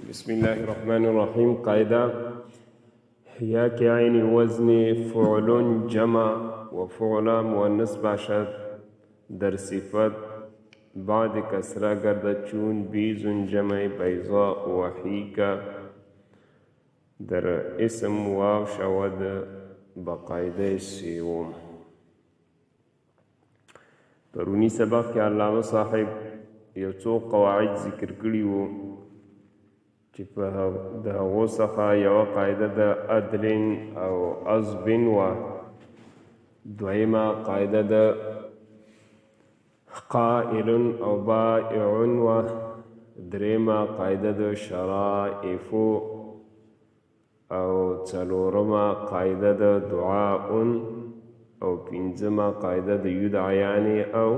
بسم الله الرحمن الرحیم. قاعده: یا که عین وزن فعل جمع و فعل مؤنث باشد، در صفت بعد کسره گردد، چون بیض جمع بیضاء و حیکه در اسم واو شود بقاعده سوم. پرونی سبق کې علامه صاحب یو څو قواعد ذکر کړي وو چې په د هغو څخه یوه قاعده د عدل او عضب وه، دویمه قاعده د قائل او بائع وه، درېیمه قاعده د شرائف او څلورمه قاعده د دعاء او پنځمه قاعده د یدعیان او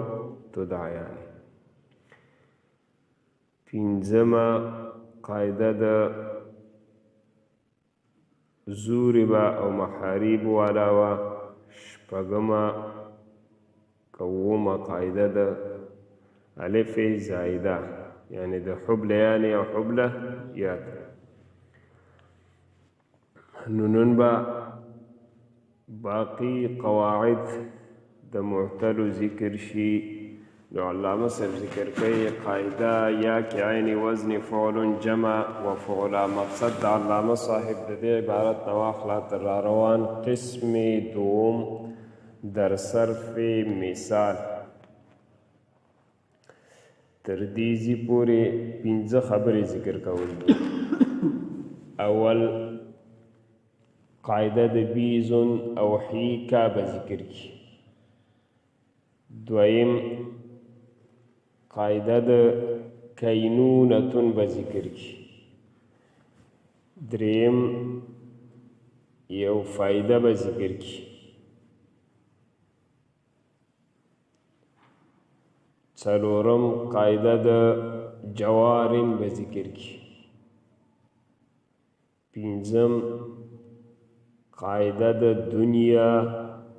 تدعیان. پنځمه قاعده د زوربا او محاریب والا وه. شپږمه که اوومه قاعده د الف زائده، یعنی د حبلیان او حبله یاد. نو نن به باقی قواعد د معتلو ذکر شي. نو علامه صاحب ذکر کوي قاعده: یا که عین وزن فعل جمع و فعلا. مقصد د علامه صاحب د دې عبارت نه واخله تر روان قسم دوم در صرف مثال، تر دې ځي پورې پنځه خبرې ذکر کول دي. اول قاعده د بیض او حیکا به ذکر کی، دویم قاعده د کینونتون به ذکر کی، دریم یو فایده به ذکر کی، څلورم قاعده د جوارن به ذکر کی، پنځم قاعده د دنیا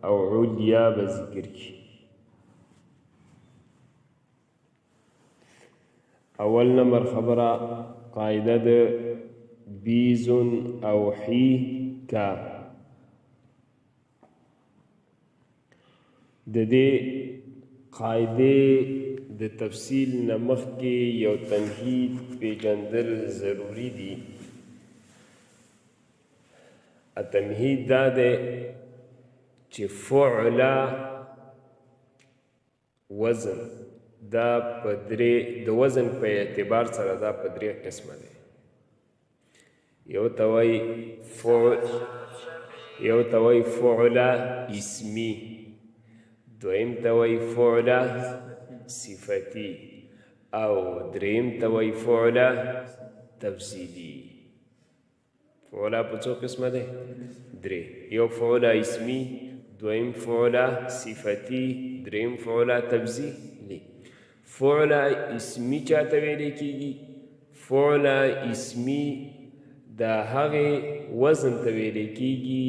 او علیا به ذکر کی. اول نمبر خبره قاعده د بیض او حیکا. د دې قاعدې د تفصیل نه مخکې یو تمهید پیژندل ضروري دي. تمهید دا دی چې فعلا وزن دا په درې، د وزن په اعتبار سره دا په درې قسمه دی. یو ته وایي فعل، یو ته وایي فعلا اسمی، دویم ته وایي فعلا صفتی او دریم ته وایي فعلا تفضیلی. فعلا په څو قسمه ده؟ درې. یو فعلا اسمی، دویم فعلا صفتی، دریم فعلا تفضیلی. فعلا اسمی چاته ویل کیږي؟ فعلا اسمی د هغې وزن ته ویل کیږي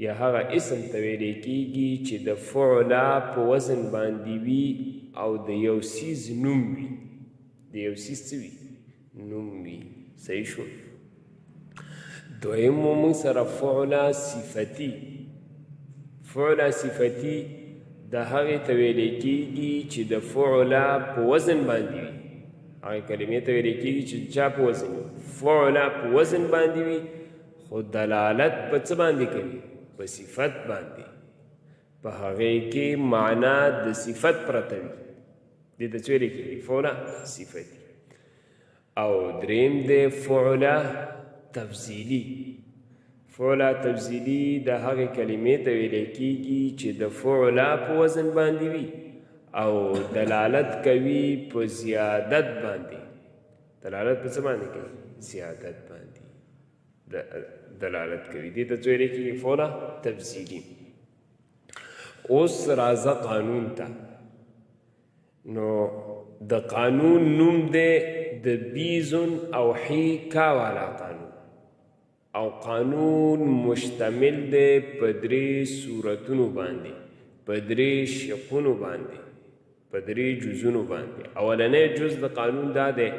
یا هغه اسم ته ویل کیږي چې د فعلا په وزن باندې وي او د یو څیز نوم وي. د یو څیز څه وي؟ نوم وي. صحیح شو. دویم موږ سره فعلا صفتی. فعلا صفتی د هغې ته ویل کیږي چې د فعلا په وزن باندې وي. هغې کلمې ته ویل کیږي چې چا په وزن وي؟ فعلا په وزن باندې وي، خو دلالت په څه باندې کوي؟ په صفت باندې. په هغې کې معنا د صفت پرته وي. دې ته څه ویل کیږي؟ فعلا صفتی. او دریم دی فعلا تفضیلی. فعلا تفضیلی د هغې کلمې ته ویل کیږي چې د فعلا په وزن باندې وي او دلالت کوي په زیادت باندې. دلالت په څه باندې کوي؟ زیادت باندې دلالت کوي. دې ته څه ویل کیږي؟ فعلا تفضیلی. اوس راځه قانون ته. نو د قانون نوم دی د بیزن او حیکا والا قانون، او قانون مشتمل دی په درې صورتونو باندې، په درې شقونو باندې، په درې جزونو باندې. اولنی جز د قانون دا دی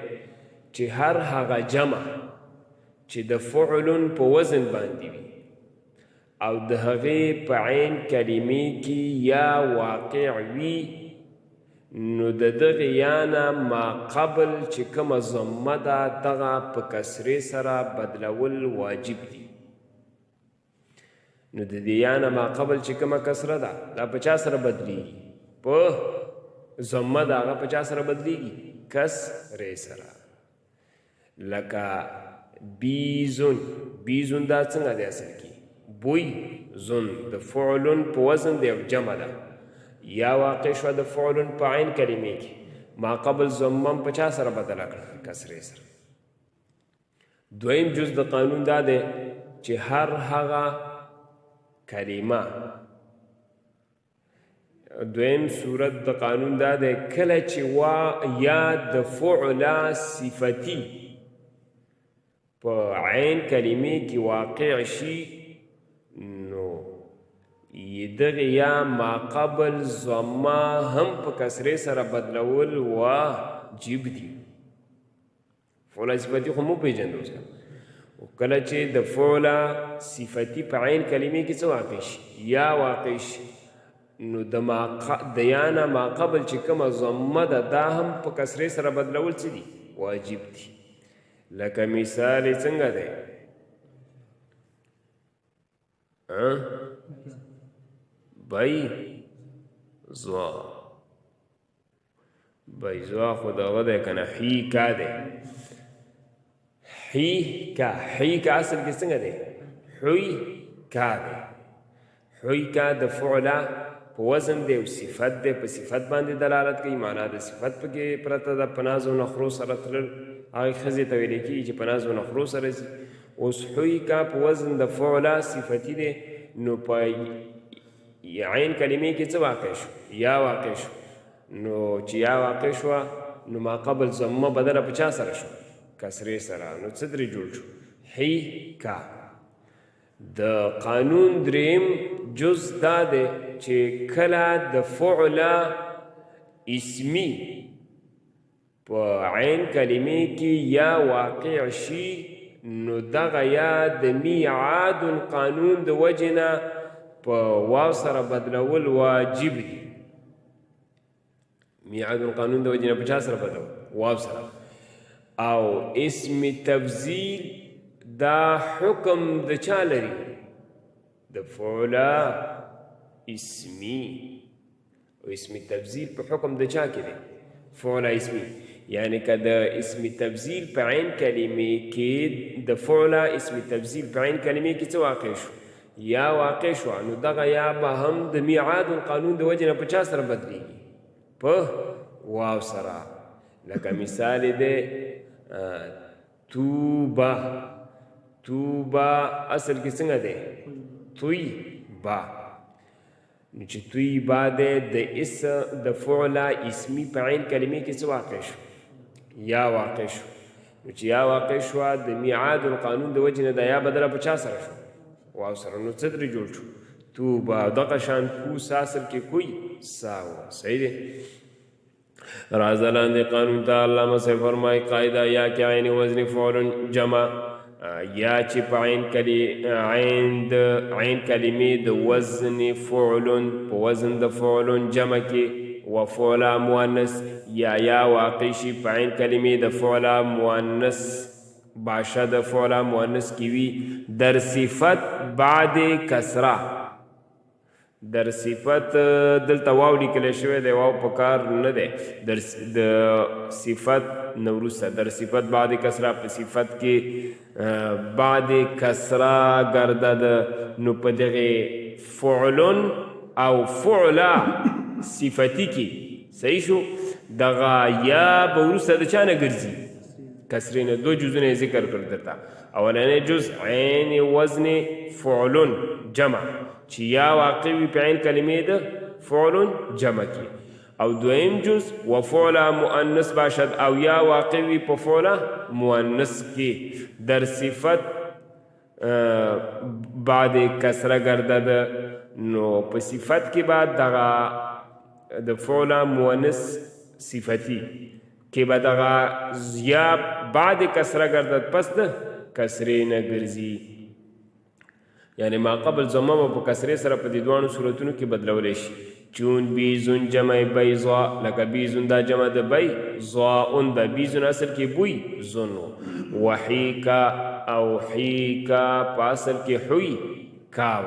چې هر هغه جمع چې د فعل په وزن باندې وي او د هغې په عین کلمې کې یا واقع وي، نو د دغې یا نه ما قبل چې کومه ضمه ده دغه په کسرې سره بدلول واجب دي. نو د دې یا نه ما قبل چې کومه کسره ده دا په چا سره بدلیږي؟ په ضمه ده، هغه په چا سره بدلیږي؟ کسرې سره. لکه بیزون، بیزون دا څنګه دی اصل کې؟ بوی زون د فعلن په وزن دی او جمع ده، یا واقع شوه د فعلن په عین کلمې کې، ما قبل ضمم په چا سره بدله کړه؟ کسرې سره. دویم جز د قانون دا دی چې هر هغه کلمه، دویم صورت د قانون دا دی کله چې وا یا د فعلا صفتی په عین کلمې کې واقع شي، نو دغه یا ما قبل ضمه هم په کسرې سره بدلول واجب دي. فعلا صفتی خو مو پېژندو اوس، کله چې د فعلا صفتی په عین کلمې کې څه واقع شي؟ یا واقع شي، نو د ما د یا نه ما قبل چې کومه ضمه ده دا هم په کسرې سره بدلول څه دي؟ واجب دي. لکه مثال یې څنګه دی؟ بیضا، بیضا خو دغه دی که نه، حیکا دی. حیکا، حیکا اصل کې څنګه دی؟ حیکا دی. حیکا د فعلا په وزن دی او صفت دی، په صفت باندې دلالت کوي، معنا د صفت پکې پرته ده. په ناز او نخرو سره تلل، هغې ښځې ته ویل کېږي چې په ناز او نخرو سره ځي. اوس حیکا په وزن د فعلا صفتی دی، نو په عین کلمې کې څه واقع شو؟ یا واقع شو. نو چې یا واقع شوه نو ما قبل ضمه بدله په چا سره شو؟ کسرې سره. نو څه ترې جوړ شو؟ حیکا. د قانون دریم جز دا دی چې کله د فعلا اسمی په عین کلمې کې یا واقع شي، نو دغه یا د میعاد قانون د وجې نه په واو سره بدلول واجب دي. میعاد القانون د وجې نه په چا سره بدلول؟ واو سره. او اسم تفضیل دا حکم د چا لري؟ د فعلا اسمی. او اسم تفضیل په حکم د چا کې دی؟ فعلا اسمی. یعنی که د اسم تفضیل په عین کلمې کې، د فعلا اسم تفضیل په عین کلمې کې څه واقع شو؟ یا واقع شو، نو دغه یا به هم د میعاد القانون د وجې نه په چا سره بدلیږي؟ په واو سره. لکه مثال دی توبه. توبه اصل کې څنګه دی؟ تویبه. نو چې تویبه دی د اس د فعلا اسمی په عین کلمې کې څه واقع شو؟ یا واقع شو. نو چې یا واقع شوه د میعاد القانون د وجې نه دا یا بدله په چا سره شو؟ واو سره. نو څه ترې جوړ شو؟ توبه. دغه شان کوسا اصل کې کوی سا و. صحیح دی. راځه لاندې قانون ته. علامه صاحب فرمایي قاعده یا کې عین وزن فعل جمع، یا چې په عین کلی عین د عین کلمې د وزن فعل په وزن د فعل جمع کې و فعل مؤنث، یا یا واقع شي په عین کلمې د فعل مؤنث باشه، د فعل مؤنث کې وي در صفت بعد کسره. در صفت دلته واو لیکل شوی دی، واو په کار نه دی. در د صفت نه وروسته در صفت بعد کسره، په صفت کې بعد کسره ګرده، نو په دغه فعلن او فعلا صفتی کې صحیح شو دغه یا به وروسته د چا نه ګرځي؟ کسرې نه. دوه جزونه یې ذکر کړ درته. اولنی جز عین وزن فعلن جمع چې یا واقع وي په عین کلمې د فعلن جمع کې، او دویم جز و فعلا مؤنث باشد، او یا واقع وي په فعلا مؤنث کې در صفت بعد کسره ګرده، نو په صفت کې بعد دغه د فعلا مؤنث صفتی کې به دغه یا بعد کسره ګرځد، پس د کسرې نه ګرځي. یعنی ما قبل ضمه په کسرې سره په دې دواړو صورتونو کې بدلولی شي. چون بیزون جمع بیضا، لکه بیزون دا جمع د بیضاء ده، بیزون اصل کې بوی زون. وحیکا او حیکا په اصل کې حوی کا و.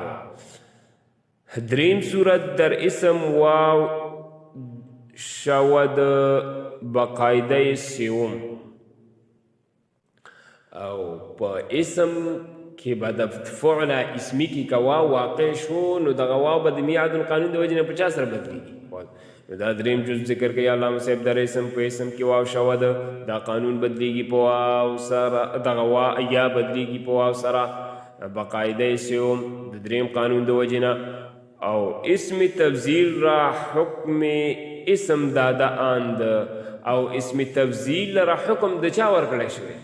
دریم صورت در اسم واو شود بقاعده سیوم، او په اسم کې به د فعل اسمی کې که واو واقع شو، نو دغه واو به د میعاد القانون د وجې نه په چا سره بدلیږي؟ نو دا دریم جز ذکر کوي علامه صاحب. در اسم، په اسم کې واو شوه ده، دا قانون بدلیږي په واو سره، دغه وا یا بدلیږي په واو سره بقاعده سیوم، د دریم قانون د وجې نه. او اسم تفضیل را حکم اسم داده اند، او اسم تفضیل را حکم د چا ورکړی شوی؟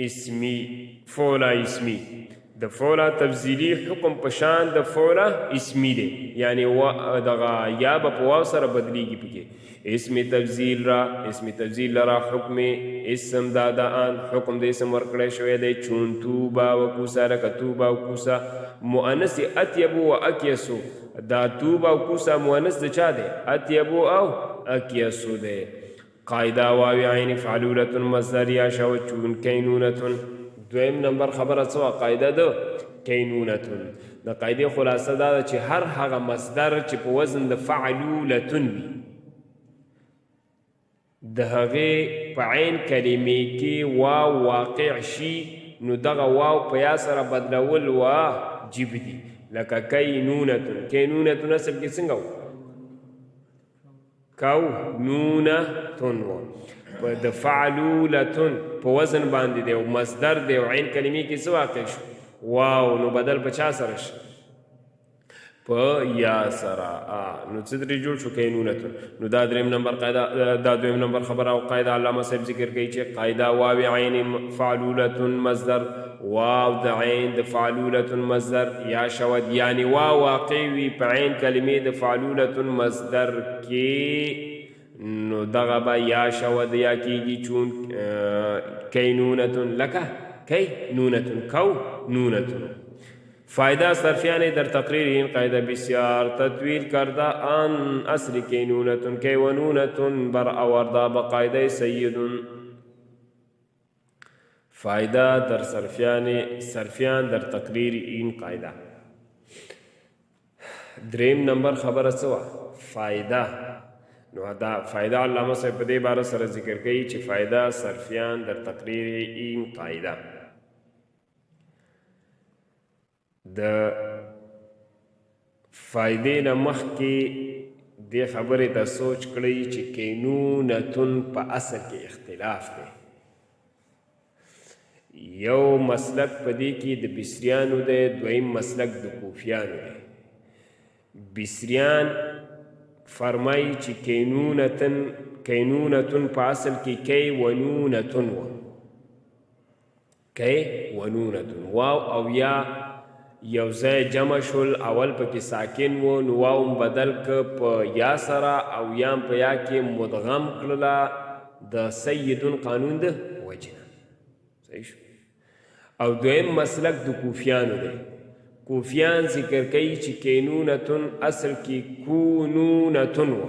اسمی فعل اسمی. د فعل تفضیلی حکم پشان د فعل اسمی دی، یعنی و دغه یا به په واو سره بدلیږي پکې. اسم تفضیل را، اسم تفضیل لرا حکم اسم داده آن، حکم د اسم ورکړی شوی دی. چون توبا و کوسا، لکه توبا و کوسا مؤنث اطیب و اکیسو. دا توبا و کوسا مؤنث د چا دی؟ اطیب او اکیسو دی. قاعده واوی عین فعلولة مصدر یا شو چون کینونة. دویم نمبر خبره څه وه؟ قاعده د کینونة. د قاعدې خلاصه دا ده چې هر هغه مصدر چې په وزن د فعلولة وي، د هغې په عین کلمې کې واو واقع شي، نو دغه واو په یا سره بدلول واجب دي. لکه کینونة. کینونة اصل کې څنګه و؟ کو نونه تون و. په د فعلولتون په وزن باندې دی او مصدر دی، او عین کلمې کې څه واقع شو؟ واو. نو بدل په چا سره شو؟ په یا سره. نو څه ترې جوړ شو؟ کینونتون. نو دا دریم نمبر قاعده، دا دویم نمبر خبره او قاعده علامه صاحب ذکر کوي چې قاعده واو عین فعلولتون مصدر، واو د عین د فعلولتون مصدر یا شود، یعنی واو واقع وي په عین کلمې د فعلولتون مصدر کې، نو دغه به یا شود، یا کیږي. چون کینونتون، لکه کینونتون، کو نونتون. فائدہ صرفیان در تقریر این قاعده بسیار تطویل کرده آن اصل کینونتون کیونونتون بر آورده بقاعده سیدون. فائدہ در صرفیان، صرفیان در تقریر این قاعده. دریم نمبر خبره څه وه؟ فائدہ. نو دا فائدہ علامه صاحب په دې باره سره ذکر کوي چې فائدہ صرفیان در تقریر این قاعده. د فائدې نه مخکې دې خبرې ته سوچ کړئ چې کینونتون په اصل کې اختلاف دی. یو مسلک په دې کې د بصریانو دی، دویم مسلک د کوفیانو دی. بصریان فرمایي چې کینونتن، کینونتون په اصل کې کی ونونتون و، کی ونونتون، واو او یا یو ځای جمع شول، اول پکې ساکن و، نو واو بدل ک په یا سره او یام په یا کې مدغم کړله د سیدون قانون د وجنه. صحیح شو. او دویم مسلک د کوفیانو دی. کوفیان ذکر کوي چې کینونتون اصل کې کونونتون و.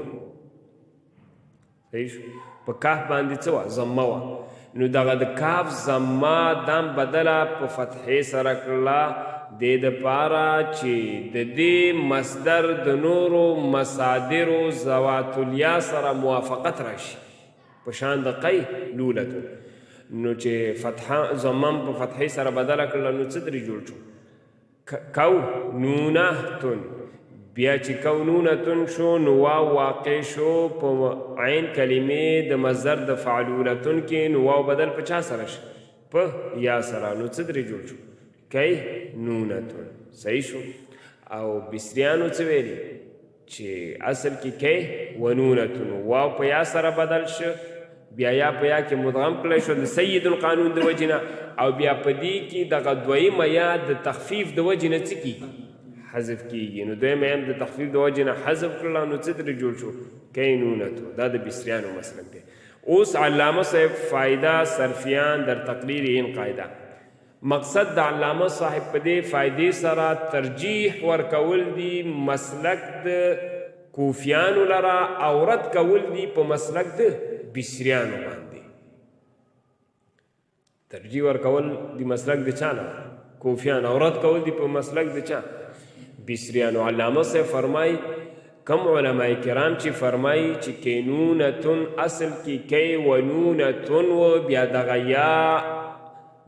صحیح شو. په کاف باندې څه وه؟ ضمه وه. نو دغه د کاف ضمه دام بدله په فتحې سره کړله، دې د پاره چې د دې مصدر د نورو مصادرو ذوات الیا سره موافقت راشي، په شان د قی لولتون. نو چې فتحه ضمم په فتحې سره بدله کړله، نو څه ترې جوړ شو؟ کو نونه تون. بیا چې کو نونه تون شو، نو واو واقع شو په عین کلمې د مصدر د فعلولتون کې، نو واو بدل په چا سره شو؟ په یا سره. نو څه ترې جوړ شو؟ کی نونتون. صحیح شو. او بصریانو څه ویلي؟ چې اصل کې کی ونونتون، واو په یا سره بدل شو، بیا یا په یا کې مدغم کړی شو د سید القانون د وجې نه، او بیا په دې کې دغه دویمه یا د تخفیف د وجې نه څه کېږي؟ حذف کېږي. نو دویمه یا د تخفیف د وجې نه حذف کړله، نو څه ترې جوړ شو؟ کینونتو، دا د بصریانو مسلک دی. اوس علامه صاحب فائدہ صرفیان در تقریر این قاعده، مقصد د علامه صاحب په دې فائدې سره ترجیح ورکول دي مسلک د کوفیانو لره او رد کول دي په مسلک د بصریانو باندې. ترجیح ورکول دی مسلک د چا نه؟ کوفیان. او رد کول دی په مسلک د چا؟ بصریانو. علامه صاحب فرمای، کم علماء کرام چې فرمایي چې کینونتون اصل کې کی ونونتون و، بیا دغه یا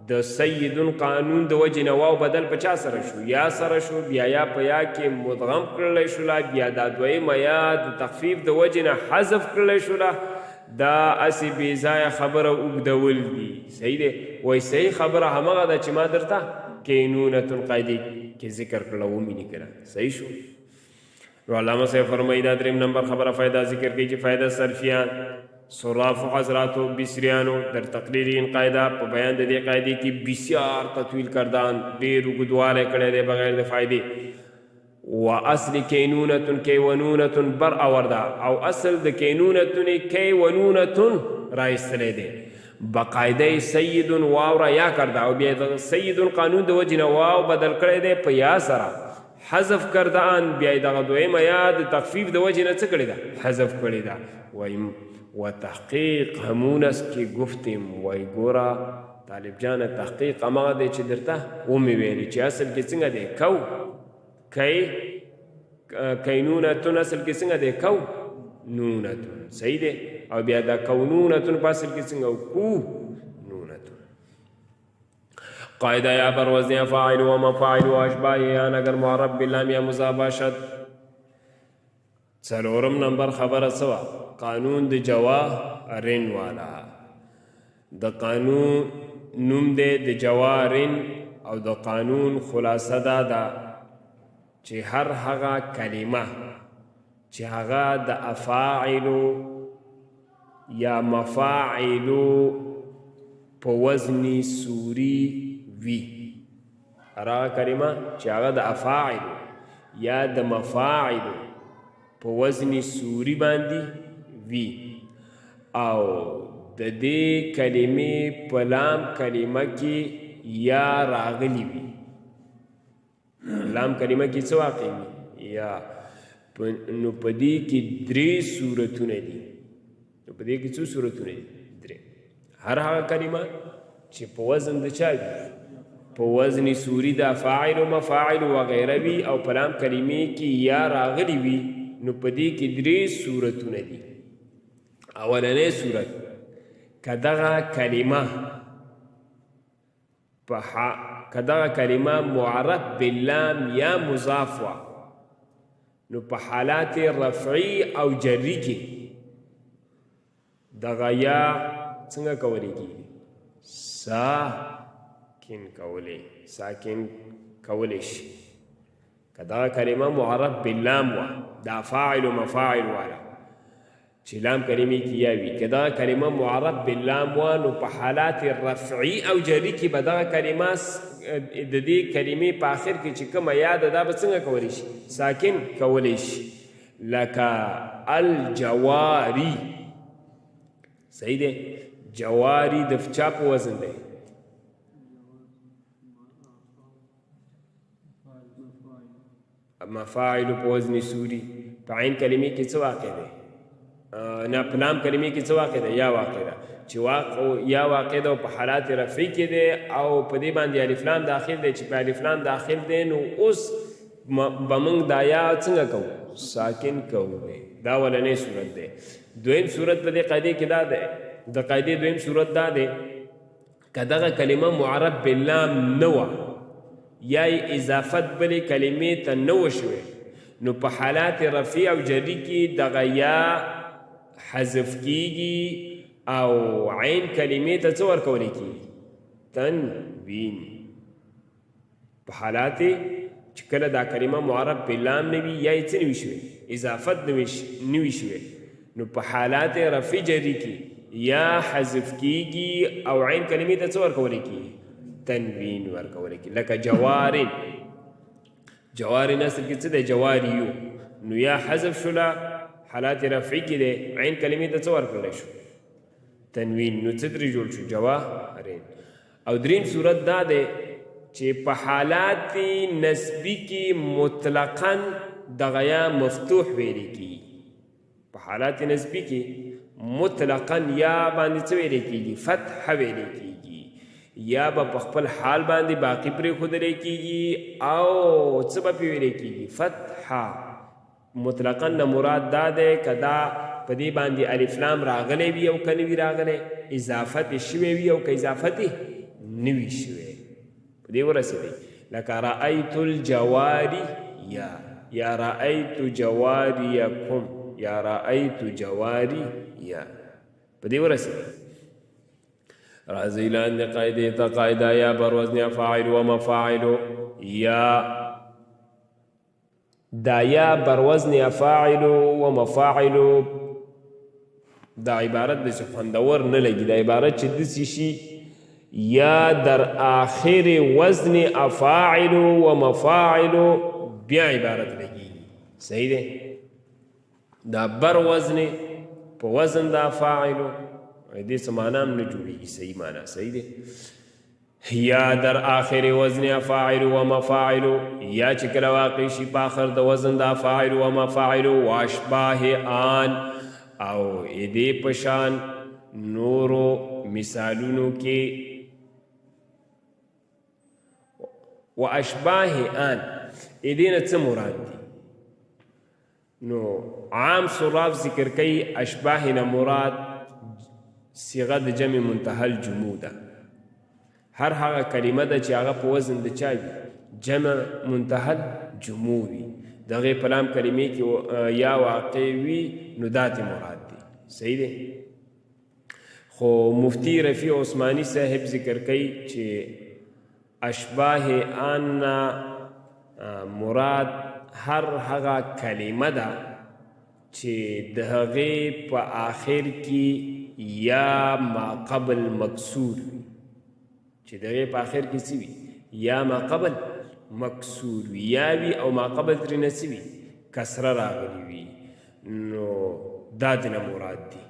د سیدون قانون د وجې نه واو بدل په چا سره شو؟ یا سره شو. بیا یا په یا کې مدغم کړلی شوله، بیا دا دویمه یا د تخفیف د وجې نه حذف کړلی شوله. دا هسې بې ځایه خبره اوږدول دي. صحیح دی؟ وایي صحیح خبره همغه ده چې ما درته کینونتون قاعدې کې ذکر کړله، ومې لیکله. صحیح شو؟ نو علامه صاحب فرمایي، دا دریم نمبر خبره فایده ذکر کوي چې فایده صرفیان صراف حضراتو بصریانو در تقریر این قاعده، په بیان د دې قاعدې کې بسیار تطویل کردان، ډېر اوږدوالی کړی دی بغیر د فایدې. و اصل کینونتون کیونونتون بر اورده، او اصل د کینونتون کیونونتون راایستلی دی. باقاعده سید واو را یا کرده، او بیا د سید قانون د وجې نه واو بدل کړی دی په یا سره، حذف کرده ان، بیا دغه دویمه یا د تخفیف د وجې نه څه کړې ده؟ حذف کړې ده. وایم و تحقیق همون است که گفتیم. وای ګوره طالب جانه، تحقیق همغه دی چې درته ومې ویلې چې اصل کې څنګه دی؟ کو کی کینونتون اصل کې څنګه دی؟ کو نونتون. صحیح دی؟ او بیا دا کونونتون په اصل کې څنګه؟ کو نونتون. قاعده یا بر وزن فاعل و مفاعل و اشباه یا اگر معرب باللام یا مضاف باشد. څلورم نمبر خبره څه وه؟ قانون د جوارن والا. د قانون نوم دی د جوارن، او د قانون خلاصه دا ده چې هر هغه کلمه چې هغه د افاعلو یا مفاعلو په وزن سوري وي، هر هغه کلمه چې هغه د افاعلو یا د مفاعلو په وزن سوري باندې وي، او د دې کلمې په لام کلمه کې یا راغلی وي، لام کلمه کې څه واقع وي؟ یا. نو په دې کې درې صورتونه دي. نو په دې کې څو صورتونه دي؟ درې. هر هغه کلمه چې په وزن د چا وي؟ په وزن سوري د فاعل او مفاعل و غیره وي، او په لام کلمې کې یا راغلی وي، نو په دې کې درې صورتونه دي. اولنې صورت، که دغه کلمه په که دغه کلمه معرب باللام یا مضاف وه، نو په حالات رفعي او جری کې دغه یا څنګه کولی کېږي؟ ساکن کولی، ساکن کولی شي. که دغه کلمه معرب باللام وه، دا فاعل و مفاعل والا چې لام کلمې کې یا وي، که دغه کلمه معرب باللام وه، نو په حالات رفعي او جري کې به دغه کلمه، د دې کلمې په آخر کې چې کومه یا ده، دا به څنګه کولی شي؟ ساکن کولی شي، لکه الجواری. صحیح دی؟ جواری د چا په وزن دی؟ مفاعل په وزن سوري. په عین کلمې کې څه واقع دی؟ نه، په لام کلمې کې څه واقع ده؟ یا واقع ده. چې واقع یا واقع ده، په حالات رفعي کې دی، او په دې باندې الف لام داخل دی. چې په الف لام داخل دی، نو اوس به موږ دا یا څنګه کوو؟ ساکن کوو. دا اولنی صورت دی. دویم صورت په دې قاعدې کې دا دی، د قاعدې دویم صورت دا دی، که دغه کلمه معرب باللام نه وه یا یې اضافت بلې کلمې ته نه وه شوې، نو په حالات رفع او جری کې دغه یا حذف کیږي او عین کلمې ته څه ورکول کیږي؟ تنوین. په حالات چې کله دا کلمه معرب په لام نه وي یا یې څه نه وي شوې، اضافت نه وي شوې، نو په حالات رفع جری کې یا حذف کیږي او عین کلمې ته څه ورکول کیږي؟ تنوین ورکول کیږي، لکه جوارن. جوارن اصل کې څه دی؟ جواریو. نو یا حذف شوله، حالات رفعي کې دی، عین کلمې ته څه ورکړلی شو؟ تنوین. نو څه ترې جوړ شو؟ جواهرین. او دریم صورت دا دی چې په حالات نسبي کې مطلقاً دغه یا مفتوح ویل کېږي. په حالات نسبي کې مطلقاً یا باندې څه ویل کېږي؟ فتح ویل کېږي. یا به په خپل حال باندې باقي پرېښودل کېږي او څه به پرې ویل کېږي؟ فتحه. مطلقاً نه مراد دا دی که دا په دې باندې الف لام راغلی وي او که نه وي راغلی، اضافت یې شوی وي او که اضافت یې نه وي شوی. په دې ورسېدئ؟ لکه رأیت الجواری یا، یا رأیت جواریکم، یا رأیت جواری یا. په دې ورسېدئ؟ راځئ لاندې قاعدې ته. قاعده یا بر وزن افاعل و مفاعل. یا دا یا بر وزن افاعل و مفاعل، دا عبارت د چې خوندور نه لګي، دا عبارت چې داسې شي یا در آخر وزن افاعل و مفاعل، بیا عبارت لګي. صحیح دی. دا بر وزن په وزن د افاعل، دې څه معنا هم نه جوړېږي صحیح معنا. صحیح دی. یا در آخر وزن افاعل و مفاعل، یا چې کله واقع شي په آخر د وزن د افاعل و مفاعل، و اشباه آن، او دې پشان نورو مثالونو کې. و اشباه آن، دې نه څه مراد دي؟ نو عام صراف ذکر کوي اشباه نه مراد صیغه د جمع منتهى الجموع ده. هر هغه کلمه ده چې هغه په وزن د چا وي؟ جمع منتهى الجموع وي، د هغې په لام کلمې کې یا واقع وي، نو دا ترې مراد دی. صحیح دی. خو مفتی رفیع عثماني صاحب ذکر کوي چې اشباه آن نه مراد هر هغه کلمه ده چې د هغې په آخر کې یا ما قبل مکسور وي، چې د هغې په آخر کې څه وي؟ یا ما قبل مکسور وي، یا وي او ما قبل ترې نه څه وي؟ کسره راغلي وي، نو دا ترې نه مراد دي.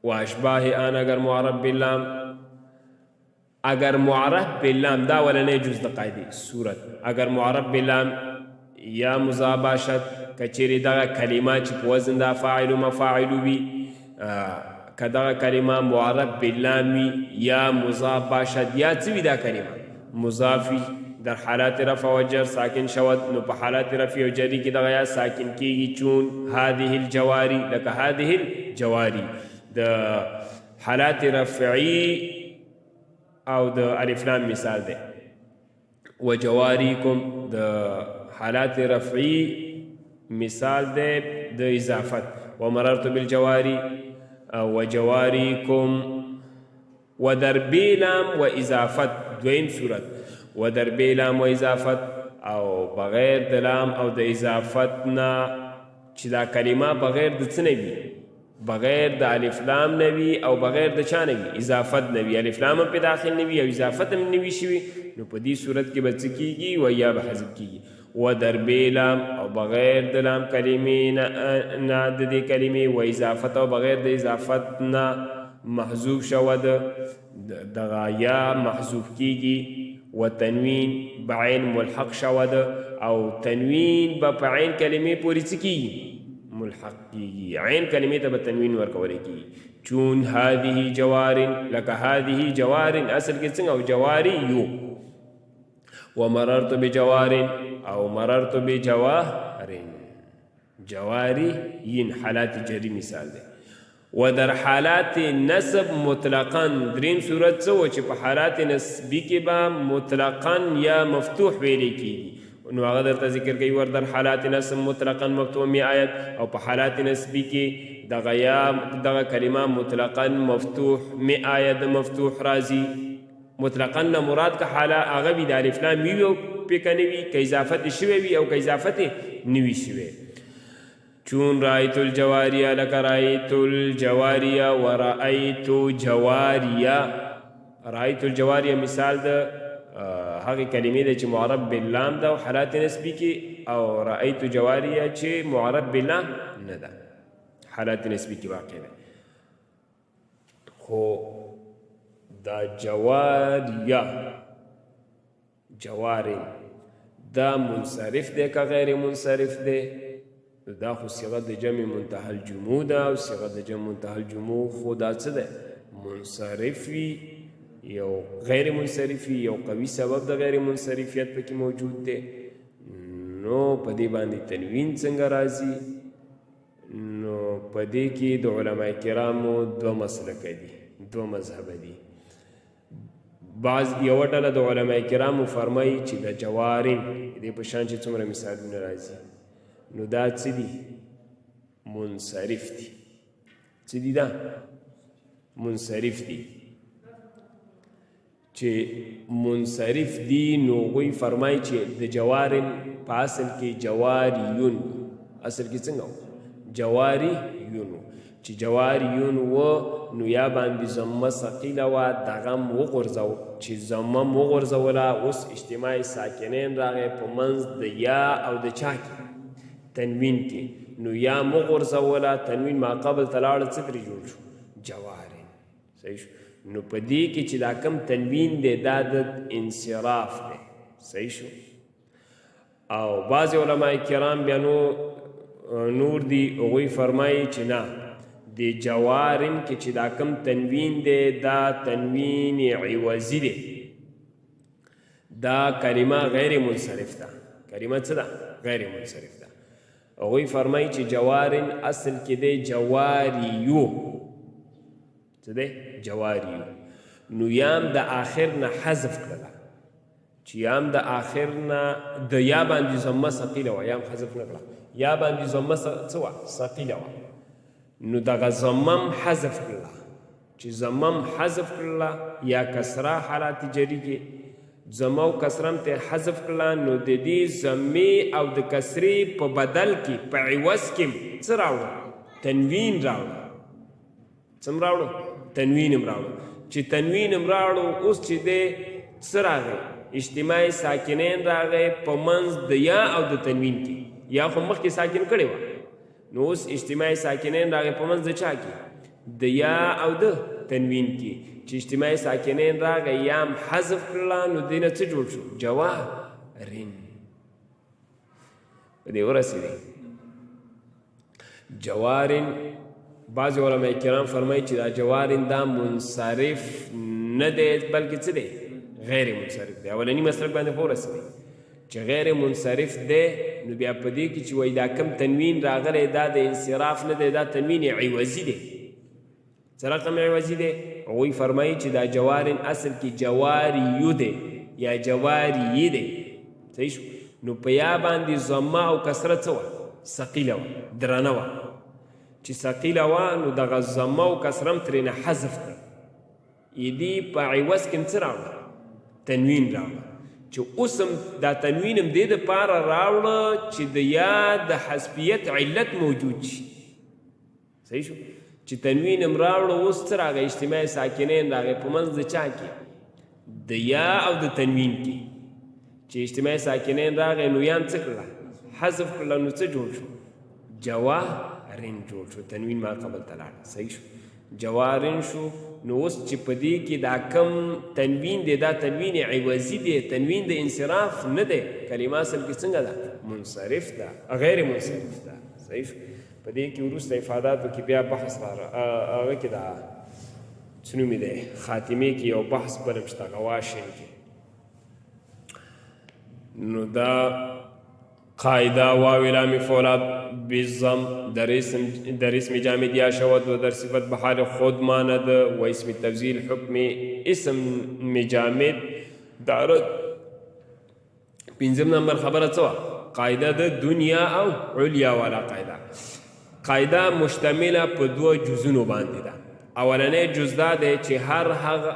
و اشباه آن اگر معرب باللام، اگر معرب باللام، دا ولنې جز د قاعدې صورت، اگر معرب باللام یا مضاف باشد، کچېرې دغه کلمه چې په وزن د افاعل و مفاعل وي، که دغه کلمه معرب باللام وي یا مضاف باشد، یا څه وي دا کلمه مضاف وي، در حالات رفع و جر ساکن شود، نو په حالات رفع او جری کې دغه یا ساکن کیږي. چون هذه الجواری، لکه هذه الجواری د حالات رفعی او د الف لام مثال دی. و جواریکم د حالات رفعی مثال دی د اضافت. و مررت بالجواری و جواریکم. و در بلام و اضافت، دویم صورت، و در بلام و اضافت، او بغیر د لام او د اضافت نه، چې دا کلمه بغیر د څه نه وي؟ بغیر د الف لام نه وي او بغیر د چا نه وي؟ اضافت نه وي، الف لام هم په داخل نه وي او اضافت هم نه وي شوي، نو په دې صورت کې به څه کېږي؟ و یا به حذف کېږي. و در لام او بغیر د لام کلمې نه، نه د دې کلمې، و اضافت او بغیر د اضافت نه محذوف شوه، د دغه یا محذوف کېږي. و تنوین بعین ملحق شوه ده، او تنوین به په عین کلمې پورې څه کېږي؟ ملحق کېږي. عین کلمې ته به تنوین ورکول کېږي. چون هذه جوار، لکه هذه جوار، اصل کې څنګه؟ او جواری یو. ومررت بجوار او مررت بجوار، جواری ین حالات جری مثال دی. و در حالات نصب مطلقاً، دریم صورت څه و؟ چې په حالات نصبي کې به مطلقاً یا مفتوح ویلی کېږي، نو هغه درته ذکر کوي. ور در حالات نصب مطلقاً مفتوح می آید، او په حالات نصبي کې دغه یا دغه کلمه مطلقاً مفتوح می آید، مفتوح راځي. مطلقاً نه مراد که حالا هغه وي د الف لام وي او پې که نه وي، که اضافت یې شوی وي او که اضافت یې نه وي شوی. چون رأیت الجواریه، لکه رأیت الجواریه و رأیت جواریه. رأیت الجواریه مثال د هغې کلمې دی چې معرب باللام ده او حالات نسبي کې او رأیت جواریه چې معرب بلا نه ده، حالات نسبی کې واقع ده. خو دا جواریه جوارن دا منصرف دی که غیر منصرف دی؟ دا خو صیغه د جمع منتهى الجموع ده، او صیغه د جمع منتهى الجموع خو دا څه ده؟ منصرف وي یو غیر منصرف وي، یو قوي سبب د غیر منصرفیت پکې موجود دی. نو په دې باندې تنوین څنګه راځي؟ نو په دې کې د علما کرامو دوه مسلکه دي، دوه مذهبه دي. بعض یو ډله د علما کرامو فرمایي چې د جوارن دې په شان چې څومره مثالونه راځي نو دا څه دي؟ منصرف دي. څه دي؟ دا منصرف دي. چې منصرف دي نو هغوی فرمایي چې د جوارن په اصل کې جواریون، اصل کې څنګه و؟ جواریون. چې جواریون و نو یا باندې ضمه ثقیله وه، دغه هم وغورځو. چې ضمه هم وغورځوله، اوس اجتماع ساکنین راغی په منځ د یا او د چا کې؟ تنوین کې. نو یا هم وغورځوله، تنوین ما قبل ته لاړه، څه ترې جوړ شو؟ جوارن. صحیح شو. نو په دې کې چې دا کم تنوین دی دا د انصراف دی. صحیح شو. او بعض علماء کرام بیا نو نور دی، هغوی فرمایي چې نه، د جوارن کې چې دا کم تنوین دی دا تنوین عوضي دی، دا کلمه غیر منصرف ده. کلمه څه ده؟ غیر منصرف ده. هغوی فرمایي چې جوارن اصل کې دی جواریو. څه دی؟ جواریو. نو یام د آخر نه حذف کړله، چې یام د آخر نه د یا باندې ضمه ثقیله وه، یام حذف نه کړه، یا باندې ضمه څه وه؟ ثقیله وه. نو دغه ضمه هم حذف کړله، چې ضمه هم حذف کړله یا کسره حالات جري کې ضمه او کسره هم ترې حذف کړله، نو د دې ضمې او د کسرې په بدل کې په عوض کې څه راوړه؟ تنوین راوړه. څه هم راوړو؟ تنوین هم راوړو. چې تنوین هم راوړو، اوس چې دی څه راغی؟ اجتماع ساکنین راغی په منځ د یا او د تنوین کې. یا خو مخکې ساکن کړی وه، نو اوس اجتماع ساکنین راغی په منځ د چا کې؟ د یا او د تنوین کې. چې اجتماع ساکنین راغی یا هم حذف کړله، نو دې نه څه جوړ شو؟ جوارن. په دې ورسېدې جوارن. بعض علماء کرام فرمایي چې دا جوارن دا منصرف نه دی بلکې څه دی؟ غیر منصرف دی. اولني مسلک باندې خو ورسېدې چې غیر منصرف دی. نو بیا په دې کې چې وایي دا کم تنوین راغلی دا د انصراف نه دی، دا تنوین عوضي دی. څه رقم عوضي دی؟ هغوی فرمایي چې دا جوارن اصل کې جواریو دی یا جواریي دی. صحیح شو. نو په یا باندې ضمه او کسره څه وه؟ ثقیله وه، درنه وه. چې ثقیله وه نو دغه ضمه او کسره هم ترې نه حذف کړه، دې په عوض کې هم څه راوړه؟ تنوین راوړه. چې اوس هم دا تنوین هم دې دپاره راوړه چې د یا د حذفیت علت موجود شي. صحیح شو. چې تنوین هم راوړو، اوس څه راغی؟ اجتماع ساکنین راغی په منځ د چا کې؟ د یا او د تنوین کې. چې اجتماع ساکنین راغی نو یا هم څه کړله؟ حذف کړله. نو څه جوړ شو؟ جوارن جوړ شو. تنوین ما قبل ته لاړ. صحیح شو. جوارن شو. نو اوس چې په دې کې دا کم تنوین دی دا تنوین عوضي دی، تنوین د انصراف نه دی. کلمه اصل کې څنګه ده؟ منصرف ده، غیر منصرف ده. صحیح شو. په دې کې وروسته افاداتو کې بیا بحث را هغه کې دا څه نومې دی، خاتمې کې یو بحث بل هم شته غواشن کې. نو دا قاعده واو لام فعلا بالضم در اسم جامد یا شود و در صفت به حال خود ماند و اسم تفضیل حکم اسم جامد دارد. پنځم نمبر خبره څه وه؟ قاعده د دنیا او علیا والا قاعده. قاعده مشتمله په دوه جزونو باندې ده. اولنې جز دا دی چې هر هغه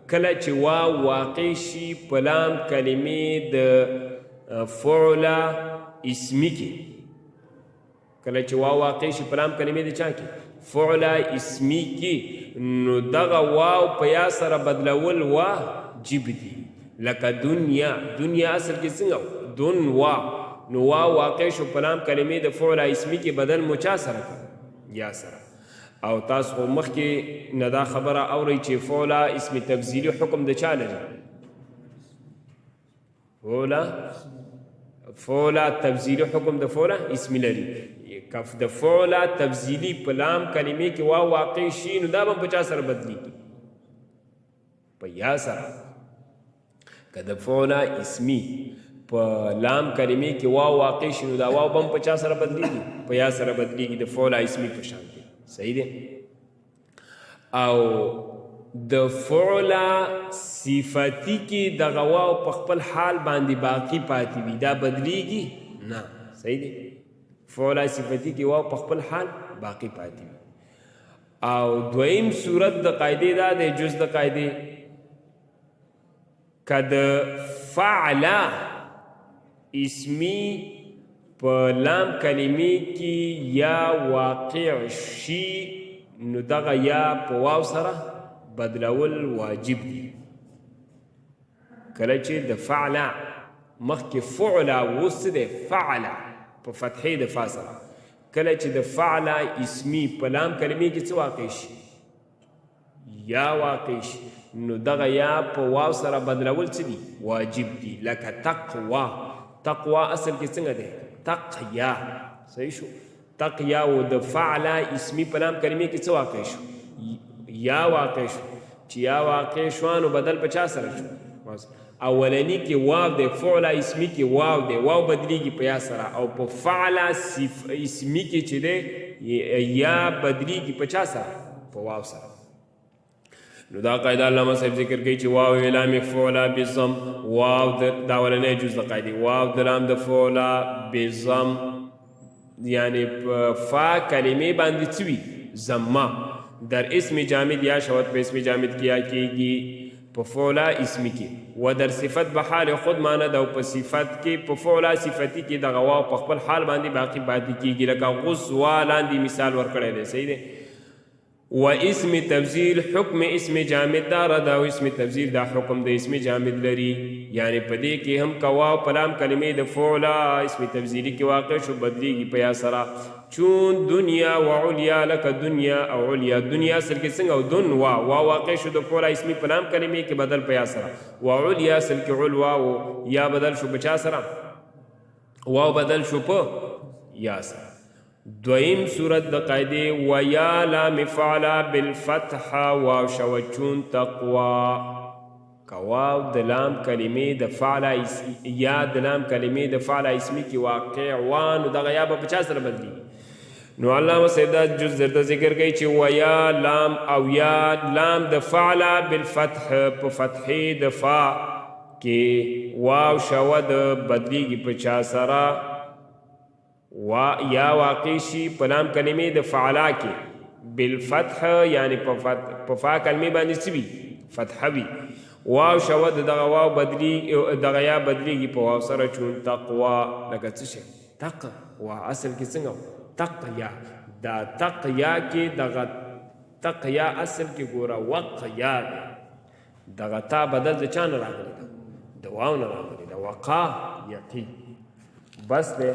کله چې واو واقع شي په لام کلمې د فعل اسمی کې، کله چې واو واقع شي په لام کلمې د چا کې؟ فعل اسمی کې، نو دغه واو په یا سره بدلول واجب دي. لکه دنیا، دنیا اصل کې څنګه؟ دن وا. نو واو واقع شو په لام کلمې د فعل اسمی کې، بدل مو چا سره کړ؟ یا سره. او تاسو خو مخکې نه دا خبره اورئ چې فعل اسم تفضیلي حکم د چا لري؟ فعل فعل تفضیلي حکم د فعل اسمی لري. کف د فعل تفضیلی په لام کلمې کې واو واقع شي، نو دا به په چا سره بدلیږي؟ په یا سره. که د فعل اسمی په لام کلمې کې واو واقع شي، نو دا واو بم په چا سره بدلیږي؟ په یا سره بدلیږي، د فعل اسمی په شان دی. صحیح دی. او د فعل صفتی کې دغه واو په خپل حال باندې باقی پاتې وي، دا بدلیږي نه. صحیح دی. فعل صفتی کې واو په خپل حال باقی پاتې وي. او دویم صورت د قاعده دا دی، جز د قاعده، که د فعل اسمی په لام کلمې کې یا واقع شي، نو دغه یا په واو سره بدلول واجب دي. کله چې د فعل مخکې فعل اوس دی، فعل په فتحې د فا سره، کله چې د فعل اسمی په لام کلمې کې څه واقع شي؟ یا واقع شي، نو دغه یا په واو سره بدلول څه دي؟ واجب دي. لکه تقوا. تقوا اصل کې څنګه دی؟ تقیا. صحیح شو. تقیا او د فعل اسمی په لام کلمې کې څه واقع شو؟ یا واقع شو. چې یا واقع شو، نو بدل په چا سره شو؟ اولنی کې واو دی، فعل اسمی کې واو دی، واو بدلیږي په یا سره، او په فعل اسمی کې چې دی یا بدلیږي په چا سره؟ په واو سره. نو دا قاعده علامه صاحب ذکر کوي چې واو لام فعل بالضم، واو د دا اولنې جز د قاعده، واو د لام د فعل بالضم، یعنی فا کلمې باندې څه وي؟ ضمه. در اسم جامد یا شود، په اسم جامد کې یا کېږي په فعل اسمی کې، و در صفت به حال خود ماند، او په صفت کې، په فعل صفتی کې دغه واو په خپل حال باندې باقی پاتې کیږي، لکه غزوا، لاندې مثال ورکړی دی. صحیح دی. و اسم تفضیل حکم اسم جامد دارد، او اسم تفضیل دا حکم د اسم جامد لري، یعنی په دې کې هم که واو په لام کلمې د فعل اسم تفضیلی کې واقع شو، بدلیږي په یا سره، چون دنیا و علیا، لکه دنیا او علیا. دنیا اصل کې څنګه او؟ دن وا. وا واقع شو د فعل اسمی په لام کلمې کې، بدل په یا سره. و علیا اصل کې علوا و، یا بدل شو په چا سره؟ واو بدل شو په یا سره. دویم صورت د قاعده، و یا لام فعل بالفتح واو شو چون تقوا. که واو د لام کلمې د فعل یا د لام کلمې د فعل اسمی کې واقع وا، نو دغه یا به په چا سره بدلی؟ نو علامه صاحب دا جز درته ذکر کوي چې و یا لام او یا لام د فعل بالفتح، په فتحې د فا کې واو شوه د بدلیږي په چا سره؟ وا یا واقع شي په لام کلمې د فعلا کې بالفتح، یعنی په فا کلمې باندې څه وي؟ فتحه وي. واو شوه د دغه واو بدلی، دغه یا بدلیږي په واو سره، چون تقوا، لکه څه شی؟ تقوا اصل کې څنګه؟ تقیا. دا تقیا کې دغه تقیا اصل کې ګوره وقیا دی. دغه تا بدل د چا نه راغلی ده؟ د واو نه راغلی ده، وقا یقی. بس دی.